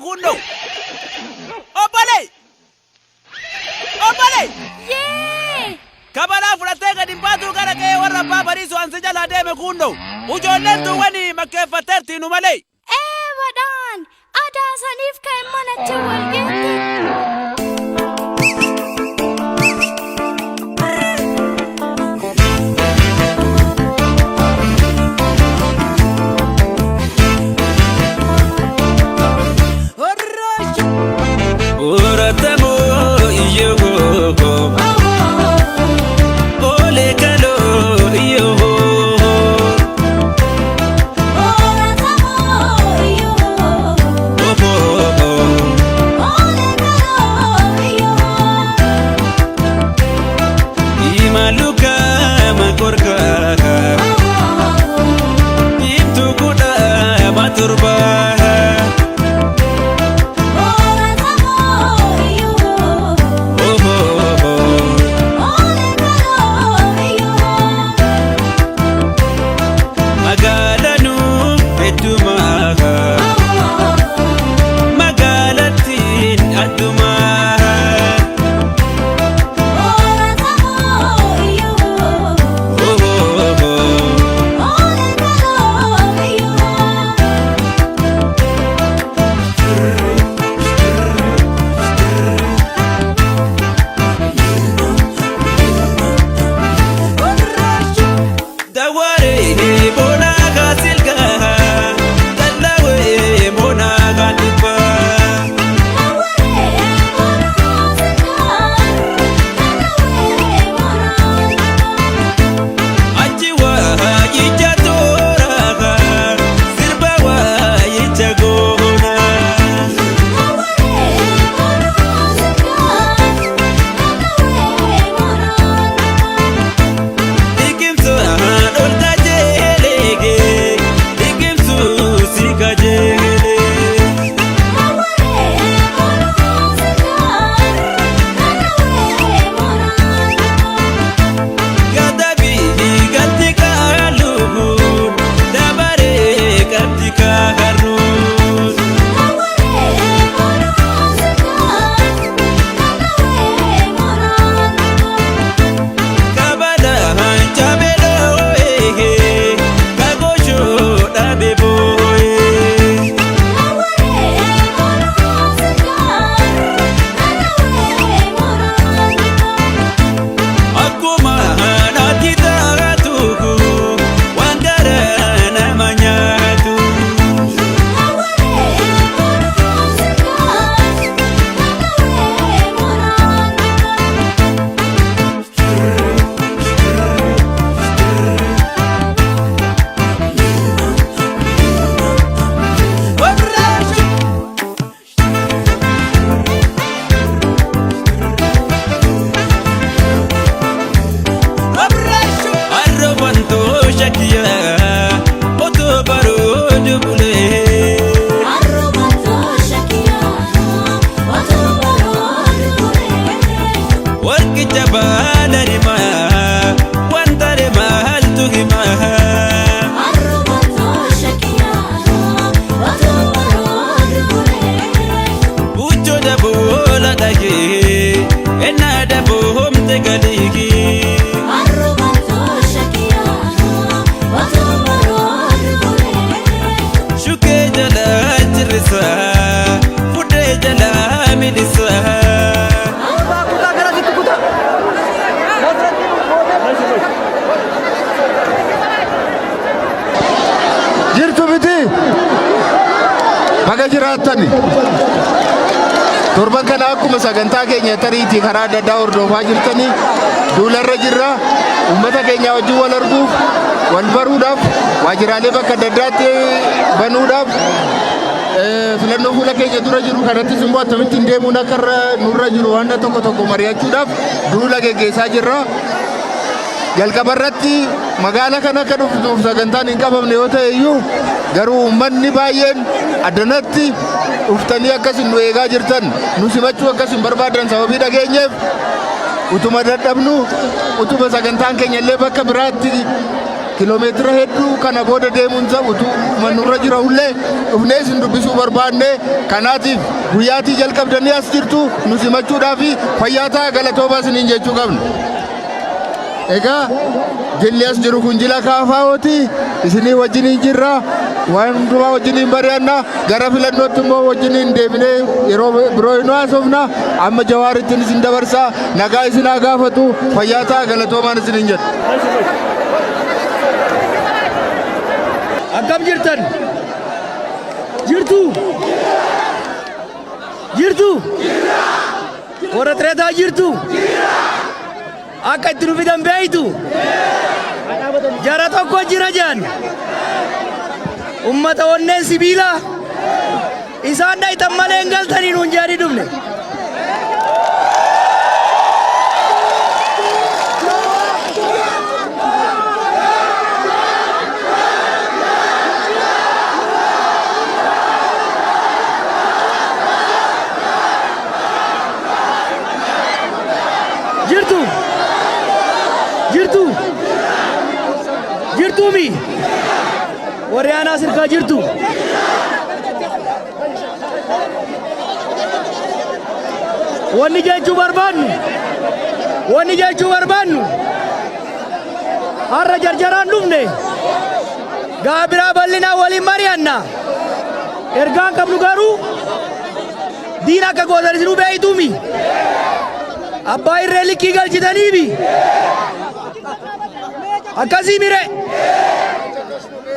kunnoo. Obbolee! Obbolee! Yee! Kabalaa fudhattee gad hin baatuu gara qe'ee warra abbaa bariisoo ansi jalaa deeme kunnoo. Ijoolleen tuuwwani makkeeffatteerti nu malee. Ee badhaan! Adaa saniif kan manachi wal geette. Horatamoo iyyoo olee kaloo iyyoo. Imaluka makorka ibtu kudha maturba. Magaalanu hedduma magaalattiin adduma. Dawaree boonaa kaasilgaa tallawee boonaa kaadhibbaa. Achi waa ija tooraa sirba waa ija goonaa. Liqimsu ol kajeelee liqimsu si kajeelee. Gadabii galti kaaluun dabaree qabdi kaaruun. Kabalaan jabeeloo'ee kagochoo dhabe boo'ee. Akkuma naatti taatu waan gara nama nyaatu. Arrabantoo shakkiyaa otoo baroodu bulee. Warqicha baala rimaa wanta maaltu himaa. Buchoo daboola dhagee ennaa daboomte galee. Shukee jalaa jirrisaa fudhee jalaa milisaa. Jirtu miti baga jiraattani. Torban kana akkuma sagantaa keenya tariitii karaa adda addaa hordofaa jirtanii duularra jirra. Uummata keenya wajjin wal arguuf, wal baruudhaaf, waajjiraalee bakka adda addaatti banuudhaaf, filannoo fuula keenya dura jiru kanattis immoo akkamittiin deemuun akka irra nurra jiru waan tokko tokko mari'achuudhaaf duula geggeessaa jirra. Jalqaba irratti magaala kana akka dhuftuuf sagantaan hin qabamne yoo ta'e iyyuu garuu uummanni baay'een addanatti dhuftanii akkasin nu eegaa jirtan nu simachuu akkasin barbaadan sababii dhageenyeef utuma dadhabnu, utuma sagantaan keenya illee bakka biraatti Kiloomeetira hedduu kana booda deemuun utuu nurra jira hullee dhufnee isin dubbisuu barbaanne. Kanaatiif guyyaatii jalqabdanii as jirtu nu simachuudhaa fi fayyaa ta'a, galatoomaa isiniin jechuu qabna. Egaa jilli as jiru kun jila KFOti. Isinii wajjiniin jirra. Waan hundumaa wajjiniin mari'anna. Gara filannootti immoo wajjiniin deebinee yeroo biroo hin haasofna. Amma Jawaarittiin isin dabarsaa. Nagaa isin haa gaafatu. Fayyaa ta'a, galatoomaan isiniin jedha. Akkam jirtan? Jirtu? Jirtu? Warra xireetaa jirtu? Akka itti nu fidan beeytu? Jara tokko jira jedhan. Ummata onneen sibiilaa. Isaan dhaytan malee hin galtanii nuun jedhanii dhufne. Jirtu? Jirtu? Jirtuumi? Warri aanaa sirkaa jirtu? Wanni jechuu barbaannu, har'a jarjaraan dhufne gaa biraa bal'inaa waliin mari'anna. Ergaan qabnu garuu diin akka gootan isinuu beeytuumi. Abbaa irree likkii galchitaniifi. Akkasii mire.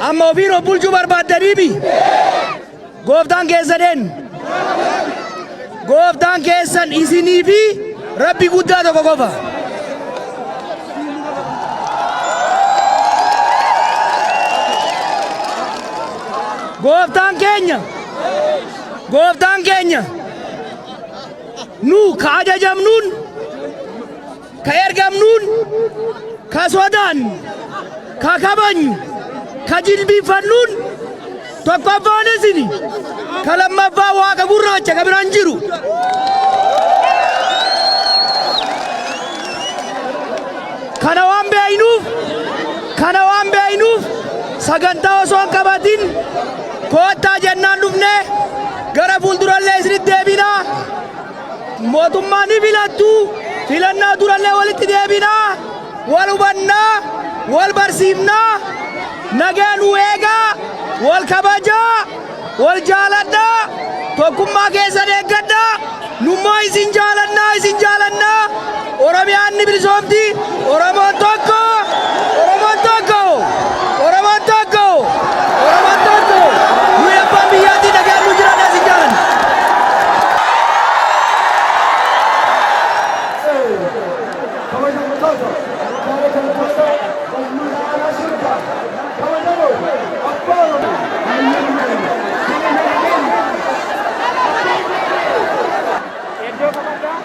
Amma ofiin of bulchuu barbaaddaniifi. Gooftaan keessan eenyu? Gooftaan keessan isinii fi Rabbi guddaa tokko qofa. Gooftaan keenya nu ka ajajamnuun, ka ergamnuun, ka sodaannu, ka kabajnu, ka jilbiinfannuun tokkoffaan isini, ka lammaffaa Waaqa gurraacha, ka biraan jiru. Kana waan beeynuuf sagantaa osoo hin qabatin koottaa jennaan dhufne. Gara fuuldurallee isinitti deebinaa. Mootummaa ni filattu. Filannaa durallee walitti deebinaa, wal hubannaa, wal barsiifnaa. Nagaa nu eegaa, wal kabajaa, wal jaaladhaa, tokkummaa keessan eeggadhaa. Nummoo isin jaalannaa, isin jaalannaa. Oromiyaan ni bilisoomti. Oromoon tokko, Oromoon tokko, Oromoon tokko, Oromoon tokko. Nuyi abbaan biyyaatti nagaan nu jiraadhaa, isin jaalanna. Kabajamtoota, jaalatamtoota uummata aanaa Shirkaa, kabajamoo abbaa Oromoo. Iddoo qabadhaa.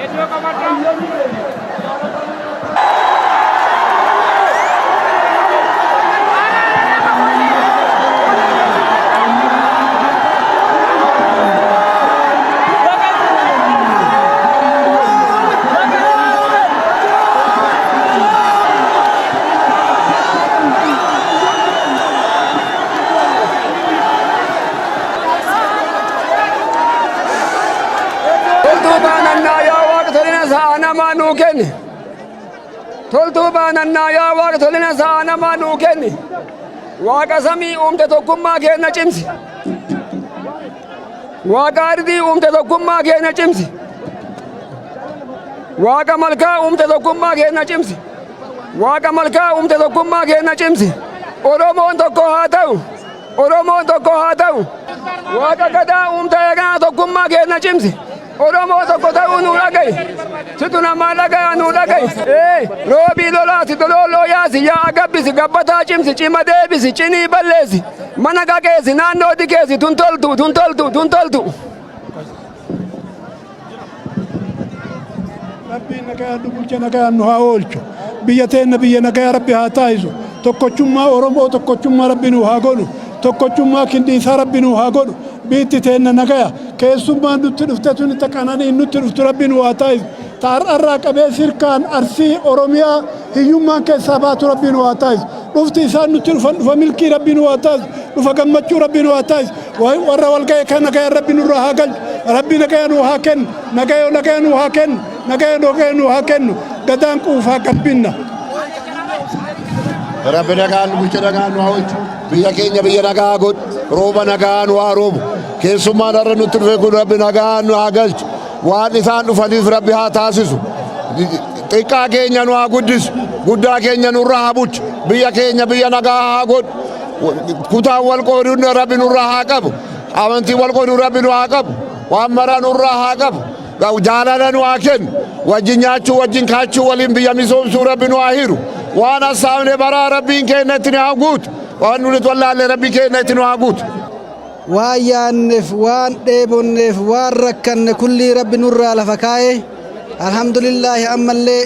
Iddoo qabadhaa. Toltuu baanannaa, yaa Waaqa, tolina sa'a namaa nuu kenni. Toltuu baanannaa, yaa Waaqa, tolina sa'a namaa nuu kenni. Waaqa samii uumte, tokkummaa keenya cimsi. Waaqa ardii uumte, tokkummaa keenya cimsi. Waaqa malkaa uumte, tokkummaa keenya cimsi. Waaqa malkaa uumte, tokkummaa keenya cimsi. Oromoon tokko haa ta'u. Oromoon tokko haa ta'u. Waaqa gadaa uumte, eeganaa tokkummaa keenya cimsi. Oromoo tokko ta'uu nuu dhaga'i. Situ namaa dhagaya, nuu dhaga'i. Ee roobii lolaasi, dolooloo yaasi, yaa'a gabbisi, gabbataa cimsi, cima deebisi, cinii balleessi, mana qaqeessi, naannoo dikeessi, tun toltu, tun toltu, tun toltu. Rabbiin nagayaan nu bulche, nagayaan nu haa oolchu. Biyya teenna biyya nagayaa Rabbi haa taasisu. Tokkochummaa Oromoo, tokkochummaa Rabbi nu haa godhu. Tokkochummaa kindiisaa Rabbi nu haa godhu. Biitti teenna nagaya. Keessummaan nutti dhufte tuni ta qananiin nutti dhuftu Rabbi nu haa taasisu. Ta har'arraa qabee Sirkaan, Arsii, Oromiyaa Hiyyummaan keessaa baatu Rabbi nu haa taasisu. Dhufti isaan nutti dhufan dhufa milkii Rabbi nu haa taasisu. Dhufa gammachuu Rabbi nu haa taasisu. Warra wal ga'e kan nagaya Rabbi nurraa haa galchu. Rabbi nagaya nu haa kennu. Nagaya nagaya nu haa kennu. Nagaya nagaya nu haa kennu. Gadaan quufaa gabbinna. Rabbi nagaan nu bulche, nagaan nu haa oolchu. Biyya keenya biyya nagaa godhu. Rooba nagaa nu haa roobu. Keessummaan har'a nutti dhufe kun Rabbi nagaan nu haa galchu. Waan isaan dhufaniif Rabbi haa taasisu. Xiqqaa keenya nu haa guddisu. Guddaa keenya nurraa haa bulchu. Biyya keenya biyya nagaa haa godhu. Kutaan wal qooduun Rabbi nurraa haa qabu. Amantii wal qooduu Rabbi nu haa qabu. Waan maraa nurraa haa qabu. Jaalala nu haa kennu. Wajjin nyaachuu, wajjin kaachuu, waliin biyya misoomsuu Rabbi nu haa hiru. Waan hassaabne baraa Rabbiin keenya itti nu haa guutu. Waan nuti wallaalle Rabbi keenya itti nu haa guutu. Waan yaanneef, waan dheebonneef, waan rakkanne kullii Rabbi nurraa lafa kaa'e. Alhamdulillaahi, ammallee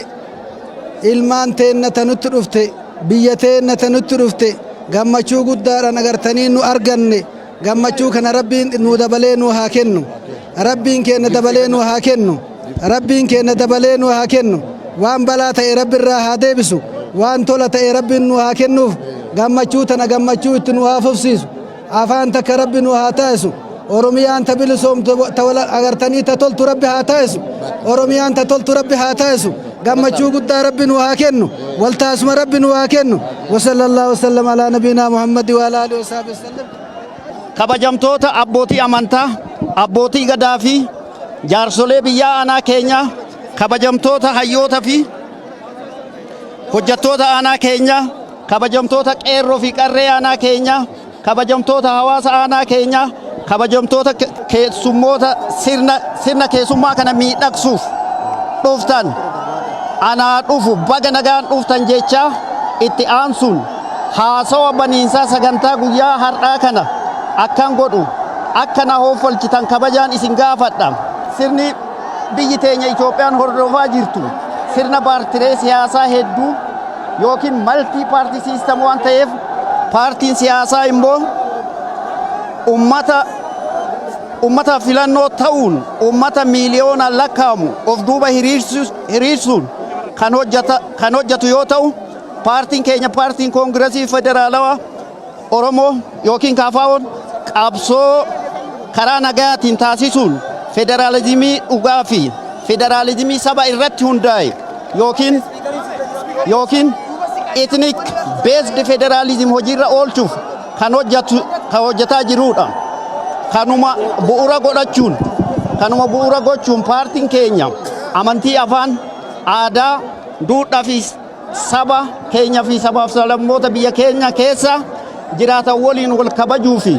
ilmaan teenna ta nutti dhufte, biyya teenna ta nutti dhufte, gammachuu guddaadhaan agartanii nu arganne. Gammachuu kana Rabbiin nu dabalee nu haa kennu. Rabbiin keenya dabalee nu haa kennu. Rabbiin keenya dabalee nu haa kennu. Waan balaa ta'e Rabbi irraa haa deebisu. Waan tola ta'e Rabbiin nu haa kennuuf. Gammachuu tana gammachuu itti nu haa fufsiisu. Afaan takka Rabbi nu haa taasisu. Oromiyaan ta bilisoomtu, ta wal agartanii ta toltu Rabbi haa taasisu. Oromiyaan ta toltu Rabbi haa taasisu. Gammachuu guddaa Rabbi nu haa kennu. Waltaasuma Rabbi nu haa kennu. وصلى الله وسلم على نبينا محمد وعلى آله وصحبه وسلم. Kabajamtoota abbootii amantaa, abbootii gadaa fi jaarsolee biyyaa aanaa keenyaa, kabajamtoota hayyoota fi hojjettoota aanaa keenyaa, kabajamtoota qeerroo fi qarree aanaa keenyaa, kabajamtoota hawaasa aanaa keenyaa, kabajamtoota keessummoota sirna keessummaa kana miidhagsuuf dhuftan, anaa dhufu, baga nagaan dhuftan jechaa, itti aansuun haasawa baniinsaa sagantaa guyyaa har'aa kana akkan godhu akka na hoofalchitan kabajaan isin gaafadha. Sirni biyyi teenya Itoophiyaan hordofaa jirtu sirna paartilee siyaasaa hedduu yookiin multi party system waan ta'eef, paartiin siyaasaa immoo ummata filannoo ta'uun ummata miiliyoonaan lakkaa'amu of duuba hiriirsuun kan hojjetu yoo ta'u, paartiin keenya, Paartiin Koongiresii Federaalawaa Oromoo yookiin KFO'n, qabsoo karaa nagaatiin taasisuun federaalizimii dhugaa fi federaalizimii saba irratti hundaa'e yookiin ethnic based federalism hojiirra oolchuuf kan hojjetaa jirudha. Kanuma bu'uura gochuun paartiin keenya amantii, afaan, aadaa, duudhaa fi saba keenya fi sabaaf sablammoota biyya keenya keessa jiraatan waliin wal kabajuu fi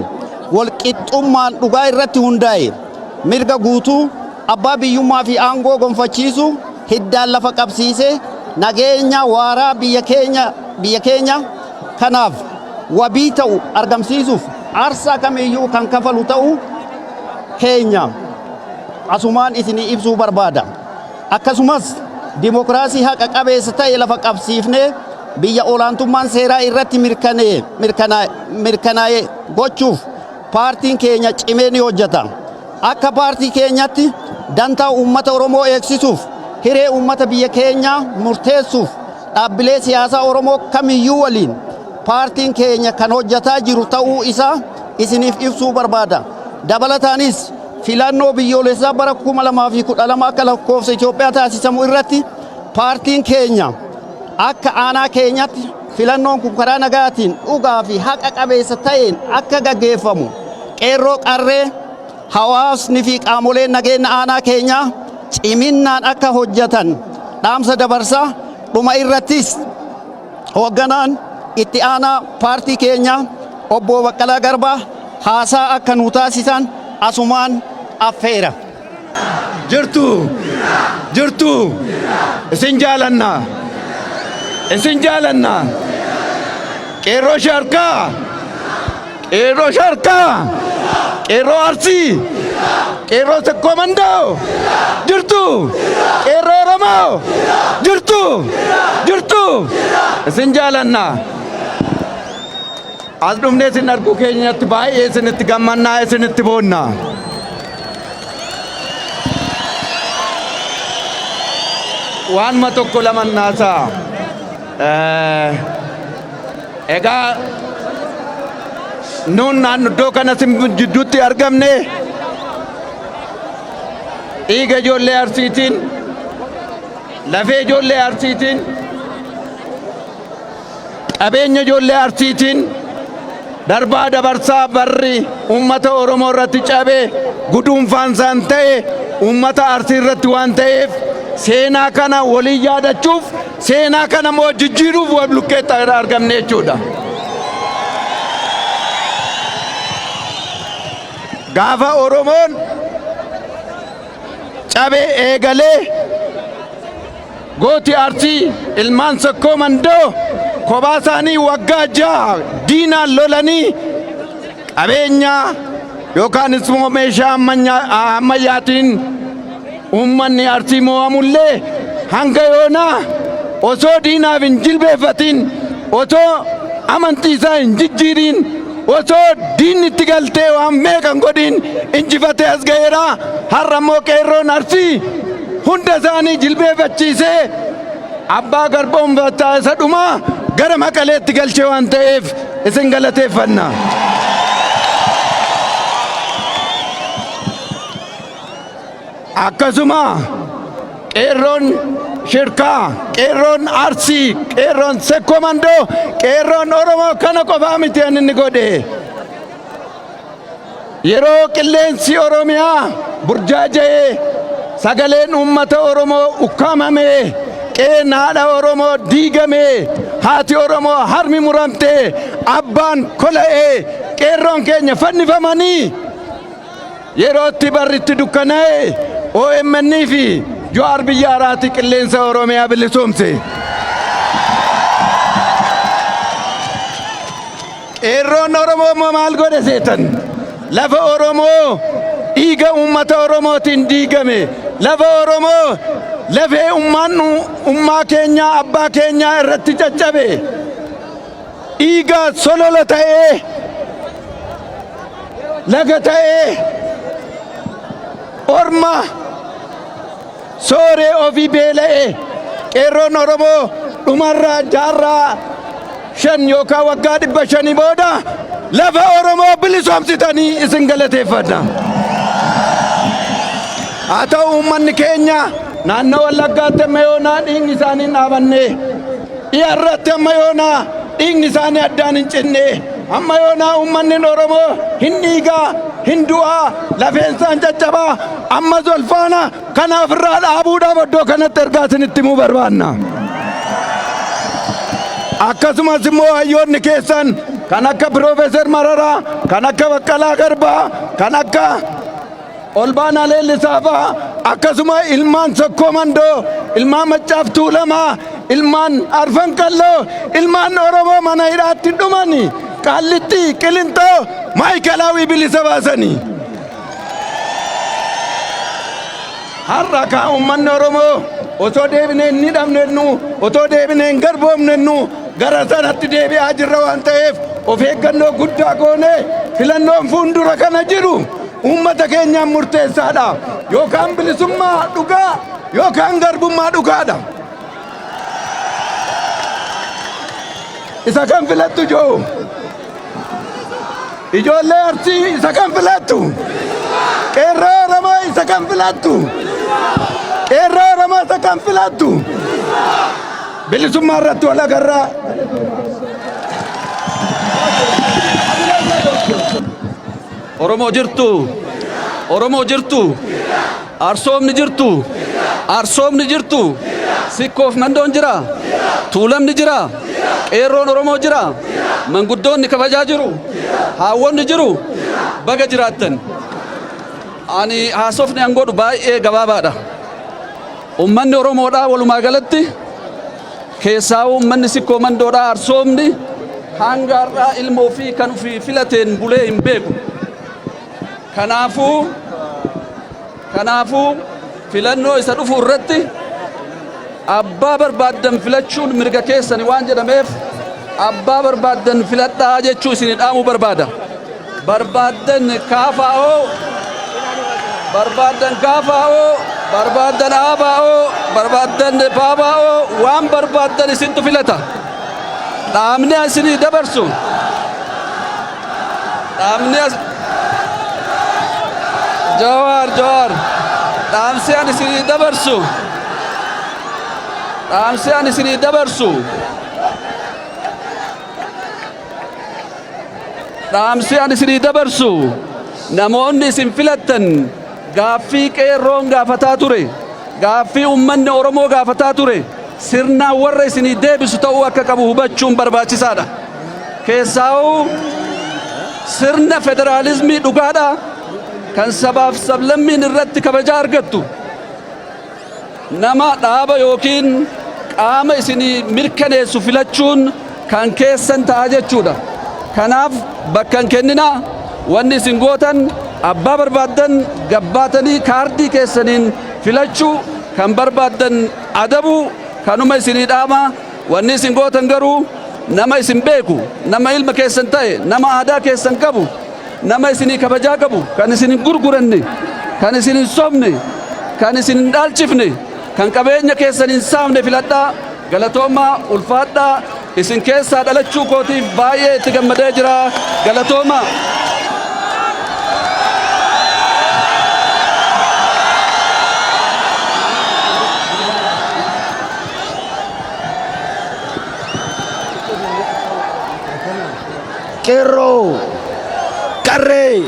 wal qixxummaan dhugaa irratti hundaa'e mirga guutuu abbaa biyyummaa fi aangoo gonfachiisu hiddaan lafa qabsiisee nageenya waaraa biyya keenya kanaaf wabii ta'u argamsiisuuf aarsaa kamiyyuu kan kafalu ta'uu keenya asumaan isinii ibsuu barbaada. Akkasumas dimokiraasii haqa qabeessa ta'e lafa qabsiifnee biyya olaantummaan seeraa irratti mirkanaa'e gochuuf paartiin keenya cimee ni hojjeta. Akka paartii keenyatti dantaa uummata Oromoo eegsisuuf, hiree uummata biyya keenyaa murteessuuf dhaabbilee siyaasaa Oromoo kamiyyuu waliin paartiin keenya kan hojjetaa jiru ta'uu isaa isiniif ibsuu barbaada. Dabalataanis filannoo biyyoolessaa bara 2012 akka lakkoofsa Itoophiyaa taasisamu irratti paartiin keenya akka aanaa keenyatti filannoon kun karaa nagaatiin, dhugaa fi haqa qabeessa ta'een akka gaggeeffamu qeerroo, qarree, hawaasni fi qaamoleen nageenya aanaa keenyaa ciminnaan akka hojjetan dhaamsa dabarsaa. Dhuma irrattis hoogganaan itti aanaa paartii keenyaa obbo Baqqalaa Garbaa haasaa akka nu taasisan asumaan affeera. Jirtu, jirtu, isin jaalanna, isin jaalanna. Qeerroo Sharkaa, Qeerroo Sharkaa, Qeerroo Arsii, Qeerroo Sakkoo Mandoo, jirtu, Qeerroo Oromoo, jirtu, jirtu, isin jaalanna. As dhufnee isin arguu keenyatti baay'ee isinitti gammannaa, isinitti boonna. Waanuma tokko lama naasaa. Egaa nuun naannoo iddoo kana jidduutti argamne dhiiga ijoollee Arsiitiin, lafee ijoollee Arsiitiin, qabeenya ijoollee Arsiitiin darbaa dabarsaa barri uummata Oromoo irratti cabe guduunfaan isaan ta'e uummata Arsii irratti waan ta'eef, seenaa kana waliin yaadachuuf, seenaa kana immoo jijjiiruuf wal bukkeetti argamne jechuudha. Gaafa Oromoon cabee eegalee, gooti Arsii ilmaan Sokkoo Mandoo kophaa isaanii waggaa 6 diinaan lolanii, qabeenya yookaan immoo meeshaa ammayyaatiin uummanni Arsii mo'amullee, hanga yoonaa osoo diinaaf hin jilbeeffatin, osoo amantii isaa hin jijjiiriin, osoo diinni itti galtee waan meeqan godhin injifatee as ga'eera. Har'a immoo qeerroon Arsii hunda isaanii jilbeeffachiisee abbaa garboomfataa isa dhumaa gara Maqaleetti galchee waan ta'eef isin galateeffanna. Akkasuma qeerroon Shirkaa, qeerroon Arsii, qeerroon Sekkoo Mandoo, qeerroon Oromoo kana qofaa miti kan inni godhe. Yeroo qilleensi Oromiyaa burjaaja'ee, sagaleen uummata Oromoo ukkaamamee, qe'een haadha Oromoo diigamee, haati Oromoo harmi muramtee, abbaan kola'ee, qeerroon keenya fannifamanii, yerootti barritti dukkanaa'e, OMN fi Jawaar biyya araati qilleensa Oromiyaa bilisoomse. Qeerroon Oromoo immoo maal godhe seetan? Lafa Oromoo dhiiga uummata Oromootiin diigame, lafa Oromoo lafee ummaan ummaa keenyaa abbaa keenyaa irratti caccabe, dhiiga solola ta'ee, laga ta'ee, orma sooree ofii beela'e, qeerroon Oromoo dhumarraa jaarraa 5 yookaan waggaa 500 booda lafa Oromoo bilisoomsitanii isin galateeffadha. Haa ta'u, uummanni keenya naannoo Wallaggaatti amma yoonaa dhiigni isaanii hin dhaabanne, dhiyaarratti amma yoonaa dhiigni isaanii addaan hin cinne. Amma yoonaa uummanni Oromoo hin dhiigaa, hin du'aa, lafeen isaan caccabaa, ammas olfaana kana ofirraa dhaabuudhaaf iddoo kanatti ergaa isinitti himuu barbaanna. Akkasumas immoo hayyoonni keessan kan akka Piroofeesar Mararaa, kan akka Baqqalaa Garbaa, kan akka Olbaanaa Leellisaa fa'a, akkasuma ilmaan Sokkoo Mandoo, ilmaan Maccaaf Tuulamaa, ilmaan Arfan Qalloo, ilmaan Oromoo mana hidhaatti dhumani Qaallitti, Qilintoo, Maayikalaawii bilisa baasanii. Har'a kaa uummanni Oromoo osoo deebinee hin hidhamnennu, otoo deebinee hin garboomnennu, gara sanatti deebi'aa jirra waan ta'eef, of eeggannoo guddaa goone. Filannoon fuuldura kana jiru uummata keenyaan murteessaadha. Yookaan bilisummaa dhugaa yookaan garbummaa dhugaadha. Isa kan filattu joo? Ijoollee Arsii, isa kan filattu? Qeerroo Oromoo, isa kan filattu? Qeerroo Oromoo, isa kan filattu? Bilisummaa irratti wal agarraa. Oromoo jirtu? Oromoo jirtu? Arsoomni jirtu? Arsoomni jirtu? Sikkoof Mandoon jira? Tuulamni jira? Qeerroon Oromoo jira? Manguddoonni kabajaa jiru? Haawwonni jiru? Baga jiraattan. Ani haasofni an godhu baay'ee gabaabaadha. Ummanni Oromoodhaa walumaa galatti, keessaa uummanni Sikkoo Mandoodhaa, Arsoomni, hanga har'aa ilma ofii kan ofii filateen bulee hin beeku. Kanaafuu filannoo isa dhufu irratti abbaa barbaaddan filachuun mirga keessani waan jedhameef, abbaa barbaaddan filadhaa jechuu isin dhaamuu barbaada. Barbaaddan KFO, barbaaddan KFO, Barbaaddan ABO, barbaaddan PABO, waan barbaaddan isintu filata. Dhaamni isinii dabarsu. Dhaamni as Jawaar, Jawaar, dhaamsi ani isinii dabarsu. Dhaamsi ani isinii dabarsu. Dhaamsi ani isinii dabarsu, namoonni isin filattan gaaffii qeerroon gaafataa ture, gaaffii ummanni Oromoo gaafataa ture sirnaan warra isinii deebisu ta'uu akka qabu hubachuun barbaachisaadha. Keessaa'uu sirna federaalizmii dhugaadha kan sabaaf sablammiin irratti kabajaa argattu, nama, dhaaba yookiin qaama isinii mirkaneessu filachuun kan keessan ta'a jechuudha. Kanaaf bakka hin kenninaa. Wanni isin gootan abbaa barbaaddan gabbaatanii kaardii keessaniin filachuu, kan barbaaddan adabuu, kanuma isinii dhaama. Wanni isin gootan garuu nama isin beeku, nama ilma keessan ta'e, nama aadaa keessan qabu, nama isinii kabajaa qabu, kan isin hin gurguranne, kan isin hin sobne, kan isin hin dhaalchifne, kan qabeenya keessan hin saamne filadhaa. Galatoomaa, ulfaadhaa. Isin keessaa dhalachuu kootiif baay'ee itti gammadee jira. Galatoomaa. Qeerroo, qarree,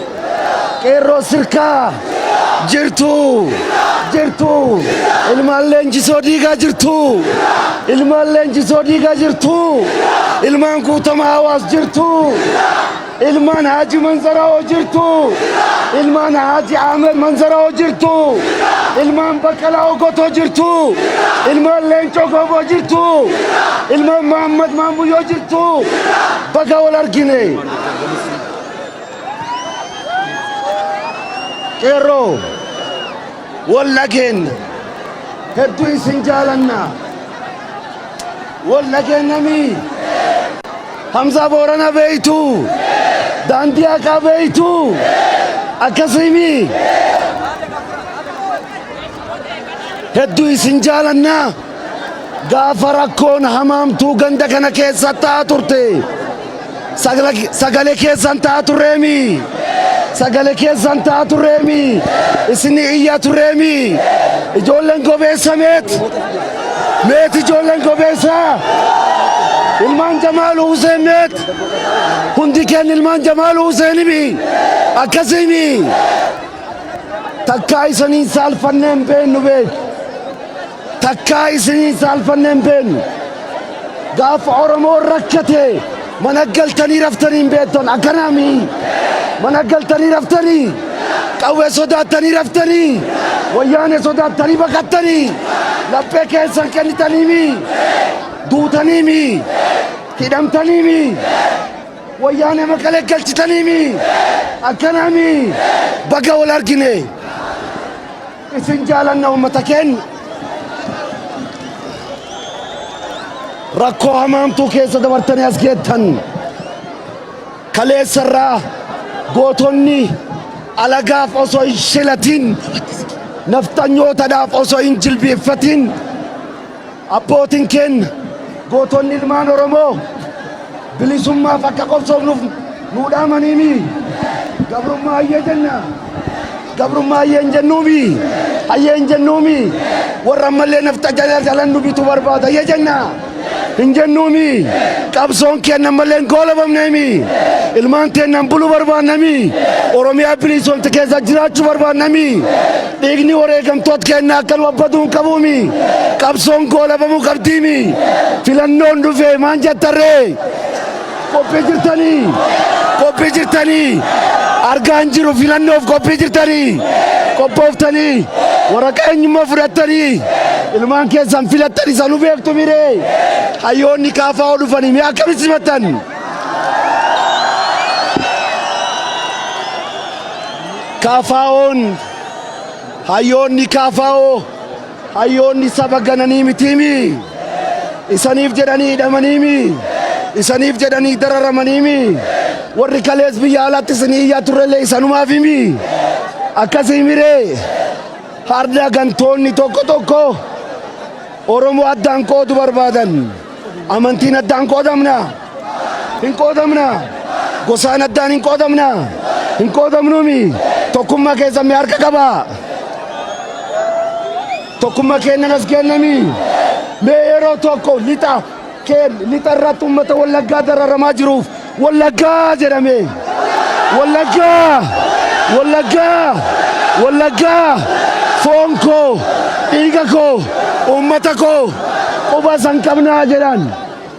qeerroo sirkaa jirtu, jirtu, ilmaan leenjisoo diigaa jirtu, ilmaan leenjisoo diigaa jirtu, ilmaan guutamaa hawaas jirtu, ilmaan Haaji Manzaraa'oo jirtu, ilmaan Haaji Ahmed Manzaraa'oo jirtu, ilmaan Baqqalaa Ogotoo jirtu, ilmaan Leencoo Gooboo jirtu, ilmaan Mahammad Maammuyyoo jirtu, baga wal argine. Qeerroo, wal dhageenna, hedduu isin jaalanna, wal dhageennamii. Hamzaa Boorana beeytu, daandii haqaa beeytu, akkasiimi. Hedduu isin jaalanna. Gaafa rakkoon hamaamtuu ganda kana keessa ta'aa turte, sagalee keessan ta'aa turreemi, sagalee keessan ta'aa turreemi, isinii iyyaa turreemi. Ijoolleen gobeessa meet, meet, ijoolleen gobeessa, ilmaan Jamaal Huseen meet, hundi keenya ilmaan Jamaal Huseenimi, akkasiimi. Takkaa isaniin saalfannee hin beennu, beek, takkaa isiniin saalfannee hin beennu. Gaafa Oromoon rakkate mana galtanii raftanii hin beektan, akkanaami? Mana galtanii raftanii, qawwee sodaattanii raftanii, wayyaane sodaattanii baqattanii, laphee keessan kennitaniimi, duutaniimi, hidhamtaniimi, wayyaane maqalee galchitaniimi, akkanaami? Baga wal argine. Isin jaalanna, uummata keenya. Rakkoo hamaamtuu keessa dabartanii as geettan. Kaleessarraa gootonni alagaaf osoo hin shilatin, nafxanyootadhaaf osoo hin jilbeeffatin, abbootiin keenya gootonni ilmaan Oromoo bilisummaaf akka qabsoofnuuf nuu dhaamaniimi. Gabrummaa hayyee jenna, gabrummaa hayyee hin jennuumi, hayyee hin jennuumi. Warra ammallee nafxa jalan nu bituu barbaada, hayyee jenna, hin jennuumi. Qabsoon keenya ammallee hin goolabamneemi. Ilmaan teennan buluu barbaannami, Oromiyaa bilisoomte keessa jiraachuu barbaannami. Dhiigni wareegamtoota keenya akka nu abbaduu hin qabuumi. Qabsoon goolabamuu qabdiimi. Filannoon dhufe, maan jettarree? Qophii jirtanii? Qophii jirtanii? Argaan jiru. Filannoof qophii jirtanii? Qophooftanii? Waraqaa eenyummaa fudhattanii? Ilmaan keessan filattanii sanuu beektu miree? Hayyoonni kaafaa dhufanii mee akkamitti simattan? Kaafaa'oon, hayyoonni kaafaa'oo, hayyoonni saba gananii mitiimi. Isaniif jedhanii hidhamaniimi, isaniif jedhanii dararamaniimi. Warri kalees biyya alaatti isinii iyyaa turrellee isanumaafimi, akkasii miree? Har'a gantoonni tokko tokko Oromoo addaan qoodu barbaadan. Amantiin addaan qoodamna. Hin qoodamna. Gosaan addaan hin qoodamna. Hin qoodamnuumi. Tokkummaa keessan mee harka qabaa. Tokkummaa keennan as kennami. Mee yeroo tokko lixa keen lixa irratti uummata Wallaggaa dararamaa jiruuf Wallaggaa jedhame. Wallaggaa! Wallaggaa! Wallaggaa! Foon koo, dhiiga koo, uummata koo quba san qabnaa jedhan.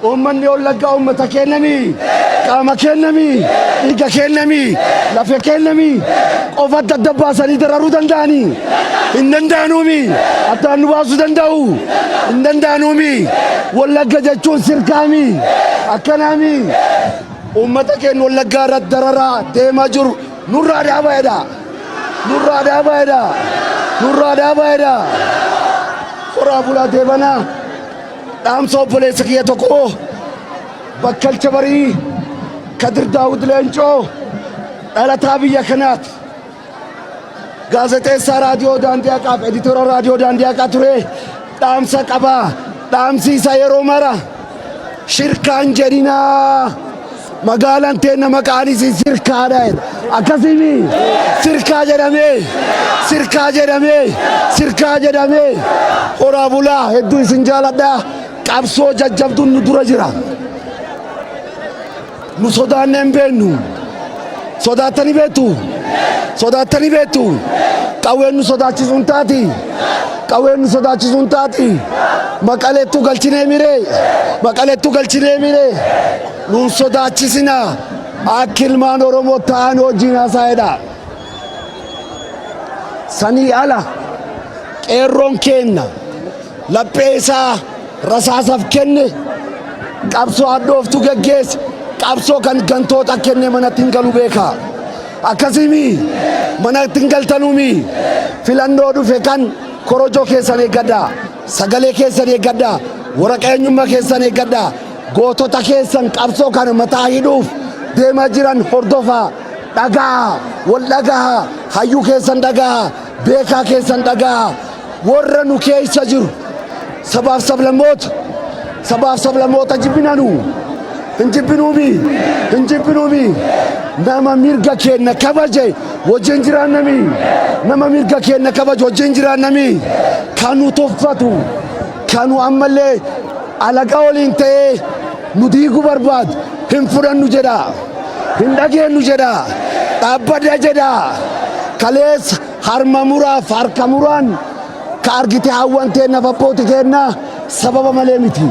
Uummanni Wallaggaa uummata kennami, qaama kennami, dhiiga kennami, lafa kennami. Qofa adda adda baasanii dararuu danda'anii? Hin danda'anuumi. Addaan nu baasuu danda'u? Hin danda'anuumi. Wallagga jechuun sirkaami. Akkanaami. Uummata keenya Wallaggaa irratti dararaa deemaa jiru nurraa dhaabaa jedha. Nurraa dhaabaa jedha. Nurraa dhaabaa jedha. Horaa bulaa deebanaa. Dhaamsa obboleessa kiyya tokko Bakkalcha Barii Kadir Daawud Leencoo dhalataa biyya kanaati. Gaazexeessaa Raadiyoo Daandii Haqaaf editora Raadiyoo Daandii Haqaa ture dhaamsa qaba. Dhaamsi isaa yeroo mara shirkaan jedhinaa. Magaalaan teenna maqaan isii sirkaadha jedha. Akkasiimi sirkaa jedhamee sirkaa jedhamee sirkaa jedhamee horaa bulaa hedduu isin jaaladha. Qabsoo jajjabduun nu dura jira. Nu sodaannee hin beennu. Sodaattanii beektu? Sodaattanii beektu? Qawween nu sodaachisuu hin taati. Qawween nu sodaachisuu hin taati. Maqaleettuu galchinee miree. Maqaleettuu galchinee miree. Nuun sodaachisina. Akka ilmaan Oromoo ta'an hojiin haasa'edha. Sanii ala qeerroon keenna laphee isaa rasaasaf kenne qabsoo hadhooftuu geggeesse qabsoo kan gantoota kenne manatti hin galu beeka. Akkasiimi manatti hin galtanuumi filannoo dhufe kan korojoo keessan eeggadhaa sagalee keessan eeggadhaa waraqaa eenyummaa keessan eeggadhaa gootota keessan qabsoo kana mataa hidhuuf deemaa jiran hordofaa dhaga'a wal dhaga'a hayyuu keessan dhaga'a beekaa keessan dhaga'a warra nu keessa jiru sabaaf sablammoota sabaaf sablammoota jibbinanu hin jibbinuumi hin jibbinuumi nama mirga keenna kabaje wajjin jiraannami nama mirga keenna kabaje wajjin jiraannami kan nu tuffatu kan nu ammallee alagaa waliin ta'ee nu diiguu barbaadu hin fudhannu jedha hin dhageennu jedha dhaabbadha jedha kaleessa Harma muraaf harka muraan ka argite haawwan teennaaf abbooti keenna sababa malee miti.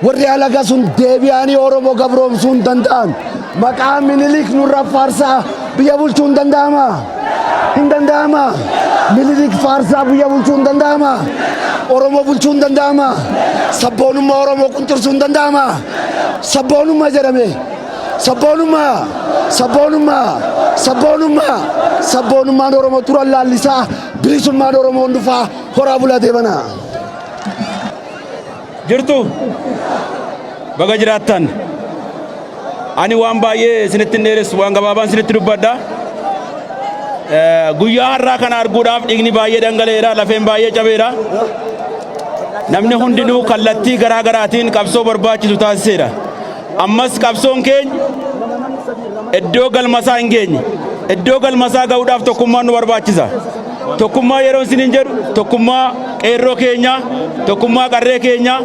Warri alaga sun deebi'anii Oromoo gabroomsuu hin danda'an. Maqaa Minilik nurra faarsaa biyya bulchuu hin danda'ama. Hin danda'ama. Minilik faarsaa biyya bulchuu hin danda'ama. Oromoo bulchuu hin danda'ama. Sabboonummaa Oromoo quncursuu hin danda'ama. Sabboonummaa jedhame. Sabboonummaa! Sabboonummaa! Sabboonummaa! Sabboonummaan Oromoo turan laallisaa, bilisummaan Oromoon dhufaa, horaa bulaa deebanaa. Jirtu baga jiraattan. Ani waan baay'ee isinitti hin dheeressu, waan gabaabaan isinitti dubbadha. Guyyaa har'aa kana arguudhaaf dhiigni baay'ee dhangala'eera, lafeen baay'ee cabeera. Namni hundinuu kallattii garaa garaatiin qabsoo barbaachisu taasiseera. Ammas qabsoon keenya iddoo galmasaa hin geenye. Iddoo galmasaa ga'uudhaaf tokkummaan nu barbaachisa. Tokkummaa yeroo isiniin jedhu tokkummaa qeerroo keenyaa, tokkummaa qarree keenyaa,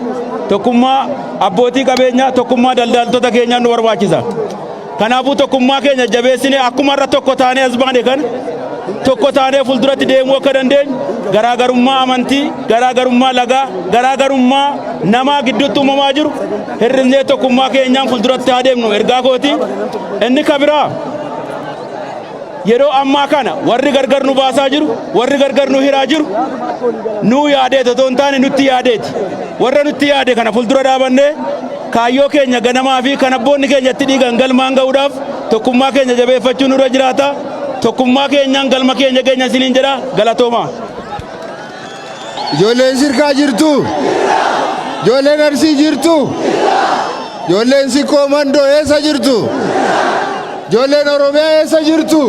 tokkummaa abbootii qabeenyaa, tokkummaa daldaltoota keenyaa nu barbaachisa. Kanaafuu tokkummaa keenya jabeessinee akkuma irra tokko taanee as baane kana tokko taanee fuulduratti deemuu akka dandeenyu garaagarummaa amantii, garaagarummaa lagaa, garaagarummaa namaa gidduutti uumamaa jiru hir'isnee tokkummaa keenyaan fuulduratti haa deemnu ergaa kooti. Inni kabiraa yeroo ammaa kana warri gargar nu baasaa jiru, warri gargar nu hiraa jiru nuu yaadeeti otoo hin taane nutti yaadeeti. Warra nutti yaade kana fuuldura dhaabannee kaayyoo keenya ganamaa fi kan abboonni keenya itti dhiigan galmaan ga'uudhaaf tokkummaa keenya jabeeffachuun nurra jiraata. Tokkummaa keenyaan galma keenya geenya isiniin jedha galatoomaa. Ijoolleen sirkaa jirtu? Ijoolleen Arsii jirtu? Ijoolleen Sikkoo Mandoo eessa jirtu? Ijoolleen Oromiyaa eessa jirtu?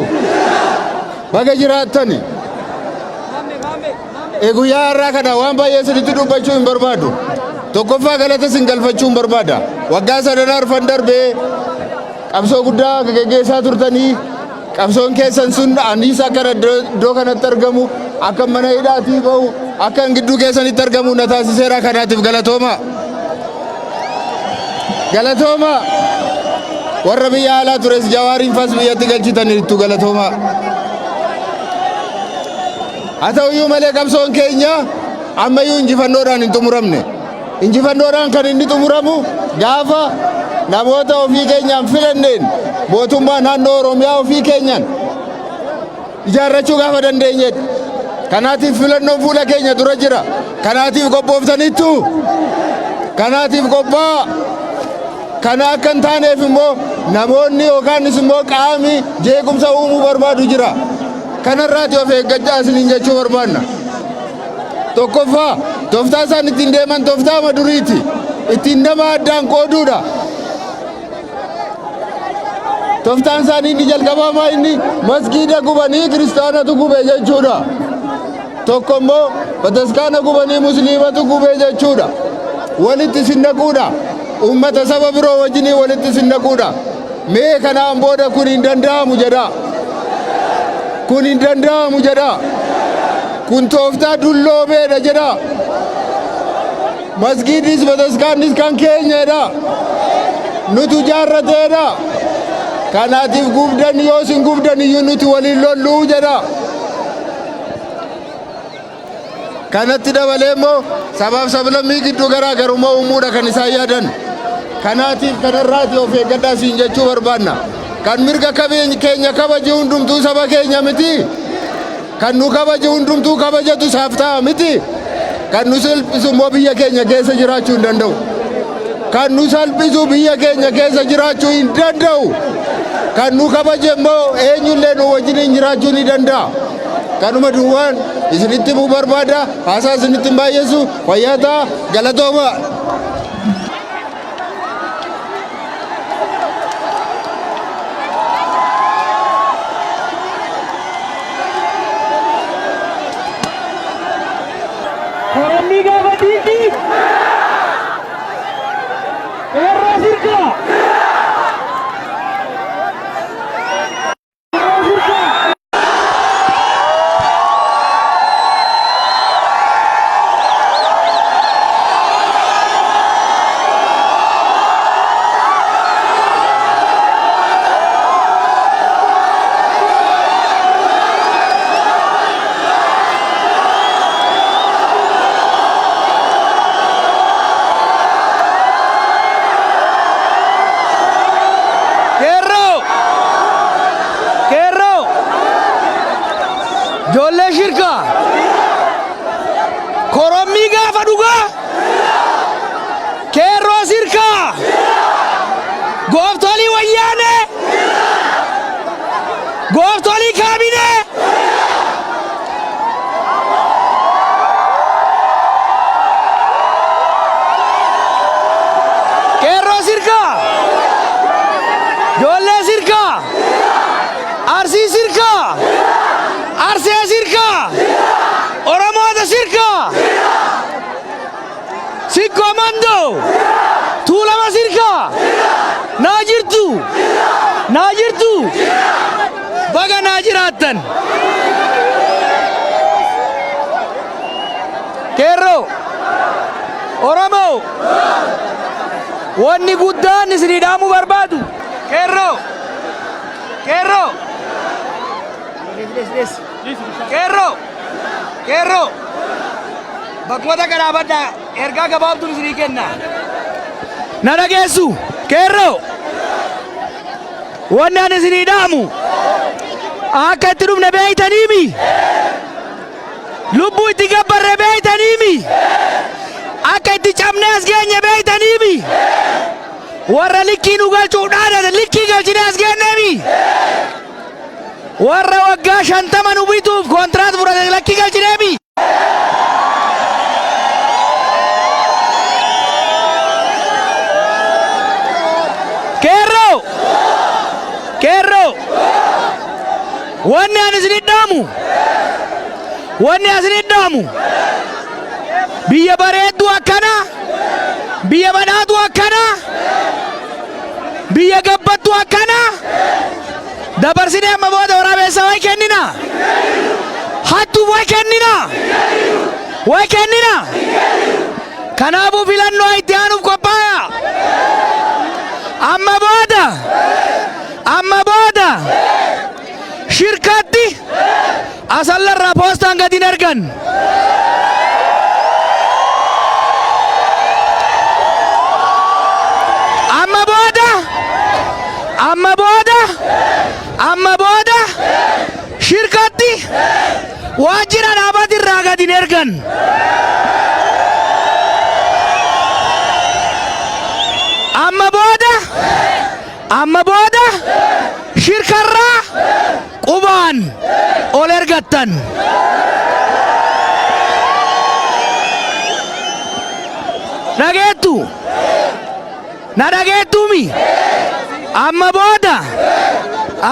Baga jiraattani. Guyyaa har'aa kana waan baay'ee isinitti dubbachuu hin barbaadu. Tokkoffaa galata isin galfachuu hin barbaada. Waggaa sadan arfan darbee qabsoo guddaa geggeessaa turtanii, qabsoon keessan sun anis akka iddoo kanatti argamu, akka mana hidhaatii bahu, akka gidduu keessanitti argamu na taasiseera. Kanaatiif galatooma. Galatooma. Warra biyya alaa tures, Jawaariin fas biyyatti galchitaniittu, galatooma. Haa ta'uyyuu malee qabsoon keenya ammayyuu injifannoodhaan hin xumuramne. Injifannoodhaan kan inni xumuramu gaafa namoota ofii keenyaan filanneen mootummaa naannoo Oromiyaa ofii keenyaan ijaarrachuu gaafa dandeenyedha. Kanaatiif filannoon fuula keenya dura jira. Kanaatiif qophooftaniittu. Kanaatiif qophaa'a. Kana akka hin taaneef immoo namoonni yookaanis immoo qaami jeequmsa uumuu barbaadu jira. Kanarraati of eeggachaa isiniin jechuu barbaanna. Tokkoffaa, tooftaa isaan ittiin deeman tooftaa duriiti. Ittiin nama addaan qooduudha. Tooftaan isaanii inni jalqabaa maa inni masgiida gubanii kiristaanatu gube jechuudha. Tokko immoo bataskaana gubanii musliimatu gube jechuudha. Walitti isin naquudha. Uummata saba biroo wajjinii walitti isin naquudha. Mee kanaan booda kun hin danda'amu jedha. Kun hin danda'amu jedha. Kun tooftaa dulloomeedha jedha. Masgiidis bataskaannis kan keenyadha. Nutu jaarrateedha. Kanaatiif gubdan yoo isin gubdan iyyuu nuti waliin lolluu jedha. Kanatti dabalee immoo sabaaf sablammii gidduu garaagarummaa uumuudha kan isaan yaadan. Kanaatiif kanarraati of eeggadhaa siin jechuu barbaanna. Kan mirga keenya kabaje hundumtuu saba keenya miti. Kan nu kabaje hundumtuu kabajatu isaaf ta'a miti. Kan nu salphisu immoo biyya keenya keessa jiraachuu hin danda'u. Kan nu salphisu biyya keenya keessa jiraachuu hin danda'u. Kan nu kabaje immoo eenyullee nu wajjiniin jiraachuu ni danda'a. Kanuma duwwaan isinitti himuu barbaada. Haasaa isinitti hin baay'essu. Fayyaa ta'a. Galatooma. Korommii gaafa diinni qeerroo sirkaa. Qeerroo sirkaa. Qeerroo! Qeerroo! Ijoollee shirkaa! Korommii gaafa dhugaa! Qeerroo sirkaa! Gooftolii wayyaanee! Gooftolii kaabinee! Qeerroo sirkaa! Ijoollee sirkaa! Arsii sirkaa! Arsee sirkaa! Oromoota sirkaa! Sikkoo Mandoo! Tuulama sirkaa! Naa jirtu! Naa jirtu! Baga naa jiraattan! Qeerroo! Oromoo! Wanni guddaan isinii dhaamuu barbaadu! Qeerroo! Qeerroo! Qeerroo! Qeerroo! Bakkuma takka dhaabadhaa, ergaa gabaabduun isinii kenna. Na dhageessu? Qeerroo! Wanni ani isinii dhaamu, akka itti dhufne beeytaniimi? Lubbuu itti gabbarre beeytaniimi? Akka itti cabnee as geenye beeytaniimi? Warra likkii nu galchuuf dhaadate likkii galchinee as geenyeemi? Warra waggaa 50 nu bituuf kontiraat fudhate lakkii galchineemi? Qeerroo! Qeerroo! Wanni ani isinit dhaamu, Wanni asin dhaamu biyya bareedduu akkana, biyya badhaatu akkana, biyya gabbattuu akkana dabarsinee amma booda waraabessaa way kennina, hattuu way kennina, way kennina. Kanaafuu filannoo itti aanuuf qophaa'aa. Amma booda, amma booda shirkatti Asallarraa poostaan gadi hin ergan. Amma booda, amma booda, amma booda shirkatti waajjira dhaabatirraa gadi hin ergan. Amma booda, amma booda shirkarraa qubaan ol ergattan. Dhageettu? Na dhageettuumi? Amma booda,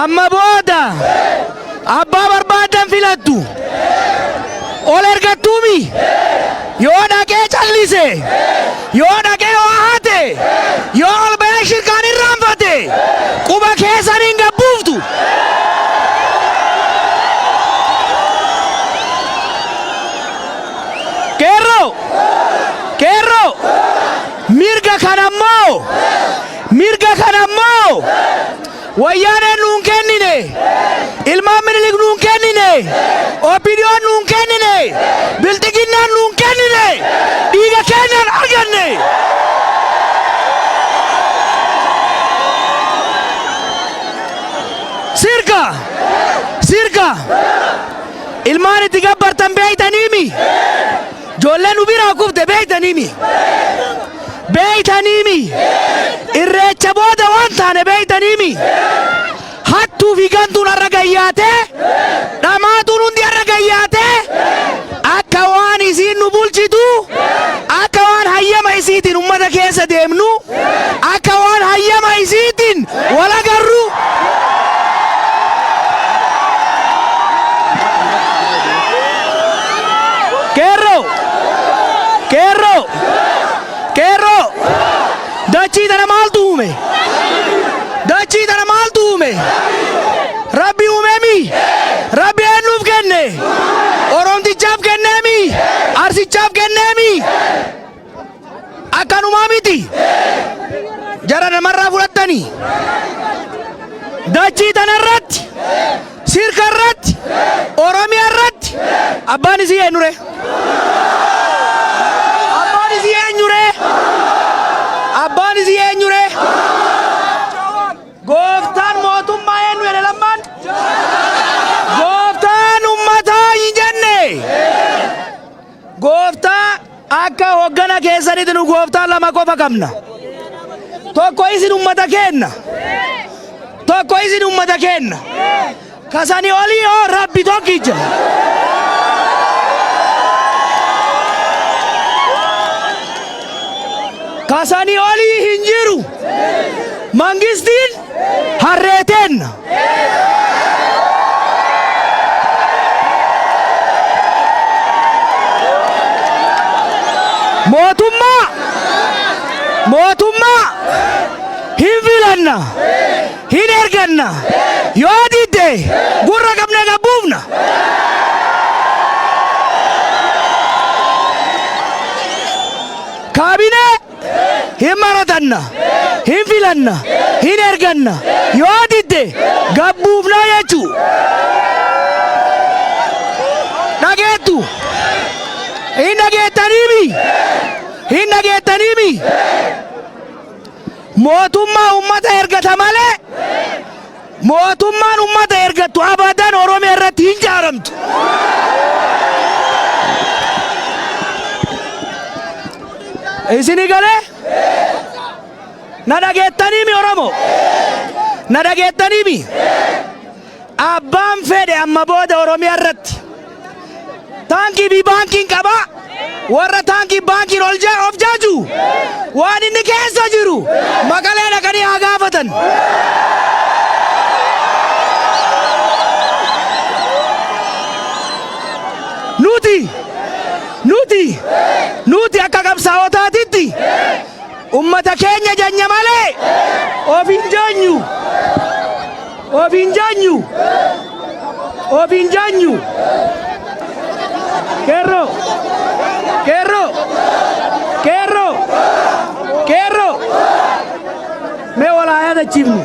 amma booda abbaa barbaaddan filattu. Ol ergattuumi? Yoo dhaqee callise, yoo dhaqee waa hate, yoo ol bahee shirkaan irraanfate, quba keessaniin gabbuuftu. Qeerroo! Qeerroo! Mirga kanammoo, mirga kanammoo Wayyaaneen nuun kennine, ilmaan Minilik nuun kennine, OPDOn nuun kennine, Bilxiginnaan nuun kennine, dhiiga keenyaan arganne. Sirka! Sirka! Ilmaan itti gabbartan beeytaniimi? Ijoolleen nu biraa kufte beeytaniimi? Beeytaniimi? Irreecha booda waan taane beeytaniimi? Hattuu fi gantuun har'a gayyaatee, dhamaatuun hundi har'a gayyaatee, akka waan isiin nu bulchitu, akka waan hayyama isiitiin ummata keessa deemnu, akka waan hayyama isiitiin wal agarru. Qeerroo! Qeerroo! Qeerroo! Dachii tana maaltu uume? Dachii tana maaltu uume? Rabbi uumemi? Rabbi eenyuuf kenne? Oromtichaaf kenneemi? Arsichaaf kenneemi? Akkanumaa miti. Jara namarraa fudhattanii. Dachii tanarratti, sirka irratti, Oromiyaa irratti abbaan isii eenyure? Abbaan isii eenyure? Abbaan isii eenyure? Gooftaan mootummaa eenyu jedhe Lammaan? Gooftaan ummataa hin jenne. Gooftaa akka hoggana keessanitti nu gooftaa lama qofa qabna. Tokko isin ummata keenna. Tokko isin ummata keenna. Kasani olii hoo Rabbi tokkicha. Kasani olii hin jiru. Mangistiin harree teenna. Mootummaa, mootummaa hin filanna, hin erganna, yoo didde gurra qabnee gad buufna. Kaabinee hin maratanna, hin filanna, hin erganna, yoo didde gad buufnaa jechuu. Dhageettu? Hin dhageettaniimi? Hin dhageettaniimi? Mootummaa ummata ergata malee mootummaan ummata ergattu abadan Oromiyaa irratti hin jaaramtu. Isini galee? Na dhageettaniimi Oromoo? Na dhageettaniimi? Abbaan fedhe amma booda Oromiyaa irratti taankii fi baankiin qaba. Warra taankii baankiin ol of jaaju waan inni keessa jiru Maqalee dhaqanii haa gaafatan. Nuti nuti nuti akka qabsaa'otaatitti ummata keenya janya malee of hin janyu. Of hin janyu. Of hin janyu. Qeerroo! Qeerroo! Qeerroo! Qeerroo! Mee wal haa yaadachiifnu.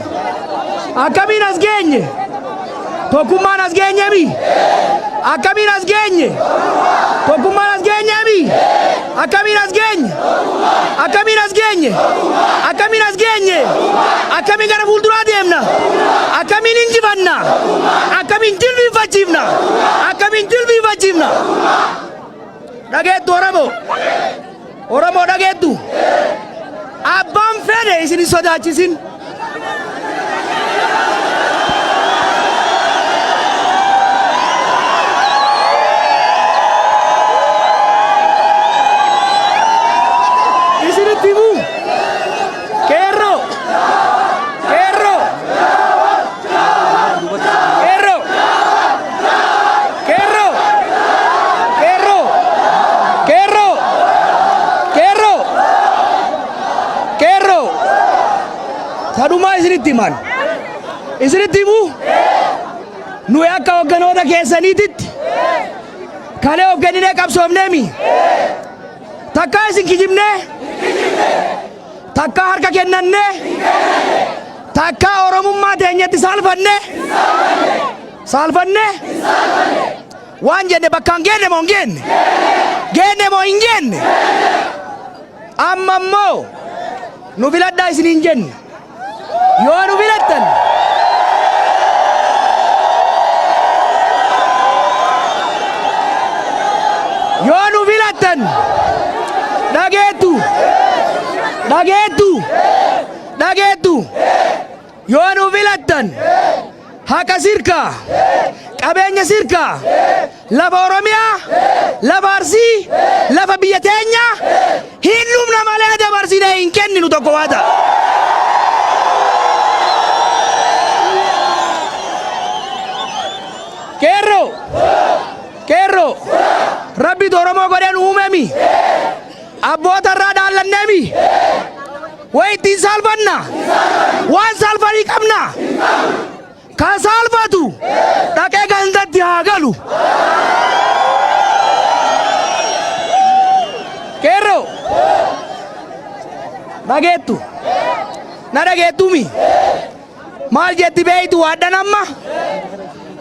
Akkamiin as geenye? Tokkummaan as geenyemi? Akkamiin as geenye? Tokkummaan as geenyemi? Akkamiin as geenye? Akkamiin as geenye? Akkamiin as geenye? Akkamiin gara fuulduraa deemna? Akkamiin injifanna? Akkamiin jilbiinfachiifna? Akkamiin jilbiinfachiifna? Dhageettu Oromoo? Oromoo dhageettu? Abbaan fedhe isin hin sodaachisin. Isinitti himuu? Qeerroo! Qeerroo! Qeerroo! Qeerroo! Qeerroo! Qeerroo! Qeerroo! Qeerroo! Sadumaa isinitti himan. Isinitti himuu? Nuyi akka hogganoota keessaniititti kalee of kenninee qabsoofneemi. Takkaa isin kijibnee? Takkaa harka kennannee? Takkaa Oromummaa teenyatti saalfannee? Saalfannee? Waan jenne bakkaan geenne moo hin geenne? Geenne moo hin geenne? Amma immoo nu filadhaa isiniin jenne. Yoo nu filattan yoo nu filattan dhageettu dhageettu dhageettu yoo nu filattan haqa sirkaa qabeenya sirkaa lafa Oromiyaa lafa Arsii lafa biyya teenyaa hin dhumna malee dabarsinee hin kenninu tokko waa ta'a. Qeerroo! Qeerroo! Rabbitu Oromoo godhee nu uumemi. Abboota irraa dhaallanneemi. Way ittiin saalfanna. Waan saalfanii qabna. Kan saalfatu dhaqee gandatti haa galu. Qeerroo! Dhageettu. Na dhageettuumi. Maal jetti beeytu waadhan amma?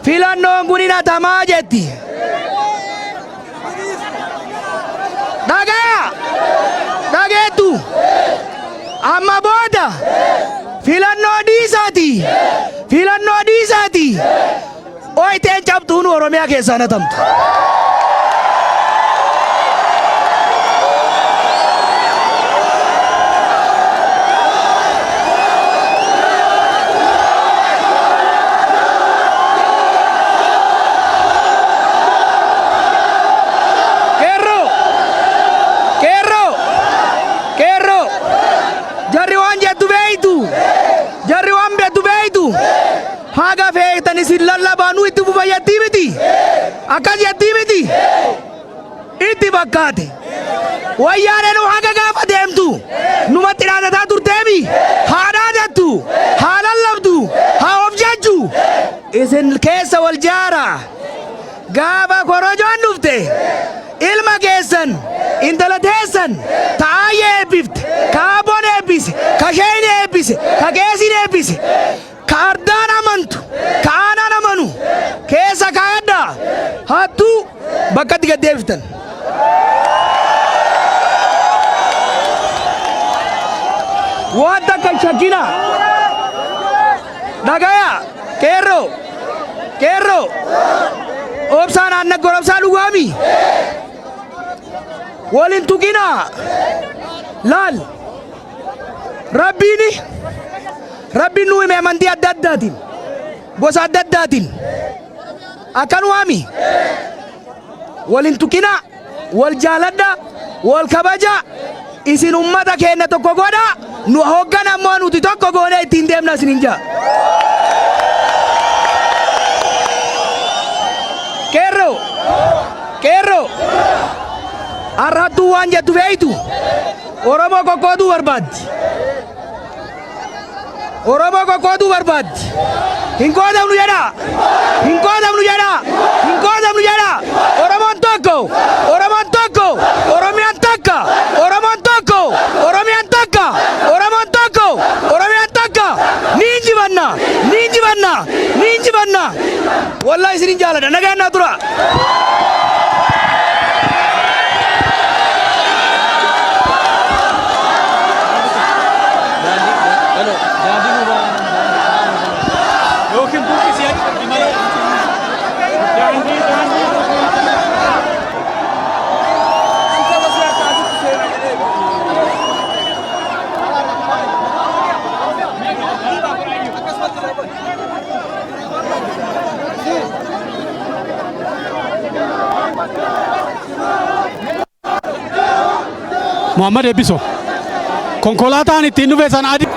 Filannoon kun hin hatamaa jetti. Dhagaya! Dhageettu! Amma booda filannoo dhiisaati. Filannoo dhiisaati. Oyteen cabtuun Oromiyaa keessaa hin hatamtu. Qeerroo! Qeerroo! Qeerroo! Jarri waan jettu beeytu! Jarri waan beektu beeytu! Haga feetan isin lallabaa nu itti fufa jettii miti? Akkas jettii miti? Itti fakkaate. Wayyaanee nu haga gaafa deemtu numatti dhaadataa turteemi? Haa dhaadattu, haa lallabdu, haa of jajju. Isin keessa wal jaara. Gaafa korojoon dhufte ilma keessan, intala teessan ta aayyee eebbifte, ka abboon eebbise, ka sheeyni eebbise, ka qeesiin eebbise, ka ardaan amantu, ka aanaan amanu keessa kaayadhaa hattuu bakkatti gad deebiftan. Waan takka hin shakkinaa. Dhagayaa qeerroo qeerroo obsaan aannan gorobsaa dhugaami. Wal hin tuqinaa. Laal Rabbiin Rabbiin nu hime amantii adda addaatiin gosa adda addaatiin akka nu waami wal hin tuqinaa wal jaaladhaa wal kabajaa isin ummata keenya tokko godhaa nu hoggan ammoo nuti tokko goonee ittiin deemna isinin jaa. Qeerroo qeerroo. Har'attuu waan jettu beeytu Oromoo qoqqooduu barbaaddi. Oromoo qoqqooduu barbaaddi. Hin qoodamnu jedhaa. Hin qoodamnu jedhaa. Hin qoodamnu jedhaa. Oromoon tokko. Oromoon tokko. Oromiyaan takka. Oromoon tokko. Oromiyaan takka. Oromoon tokko. Oromiyaan takka. Ni injifanna. Ni injifanna. Ni injifanna. Wallahi isinin jaaladha. Nagaan naa tura. Yookiin buqqisii achi malee. Muhammad Eebbiso. Konkolaataan ittiin dhufe sana adii.